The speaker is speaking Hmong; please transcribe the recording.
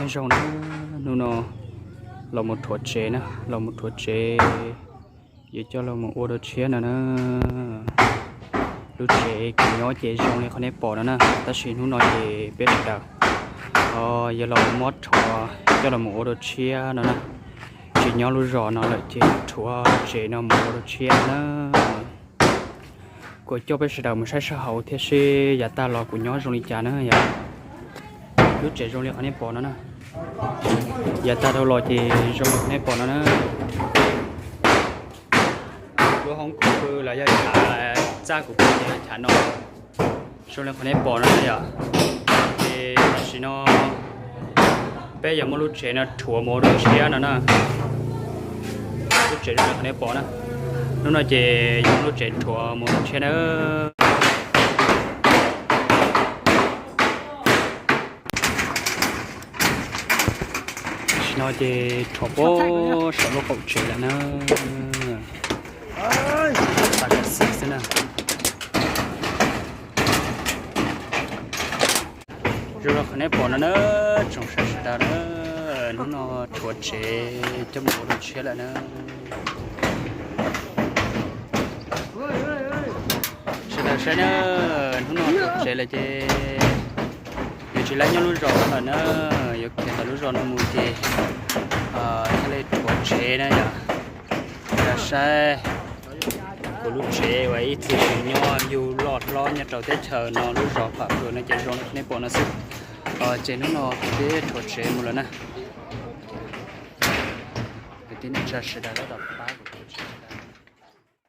Nyob zoo na, hnub no los mus rhuav tsev na, los mus rhuav tsev, yuav coj los mus ua dua tshiab no na. Lub tsev kuv nyob ces zoo li qhov nej pom no na, tab sis hnub no ces peb sawv daws yuav los muab rhuav coj los mus ua dua tshiab no na. Tsis nyob lub zos no lawm ces rhuav tsev no mus ua dua tshiab na. Kuv coj peb sawv daws mus saib sab hauv thiab seb yav tag los kuv nyob zoo li cas na yom. Lub tsev zoo li qhov nej pom no na. Yav tag dhau los ces zoo li qhov nej pom no na. Lub hoob kuv pw los yog chav txaj kuv pw ces yog chav no. Zoo li qhov nej pom no na yom. Ces tam sim no peb yuav muab lub tsev no rhuav mus ua dua tshiab no na. Lub tsev zoo li qhov nej pom na. Hnub no ces yuav muab lub tsev rhuav mus ua dua tshiab na. Tam sim no ces rhuav puag saum lub qaum tsev lawm na. Xav kom xis xwb na. Zoo li qhov nej pom no na, tsoom saib sawv daws na, hnub no rhuav tsev coj mus ua dua tshiab lawm na. Sawv daws saib na, hnub no rhuav tsev lawm ces yuav tsis laib nyob lub zos no lawm na, yuav khiav ntawm lub zos no mus ces thiaj li rhuav tsev na yom. Sawv daws saib kuv lub tsev uas ib txwm kuv nyob yug loj hlob nyob rau teb chaws no lub zos Pam Pwm no ces zoo li nej pom no xwb. Ces hnub no kuv twb rhuav tsev mus lawm na. Kwv tij neej tsa sawv daws,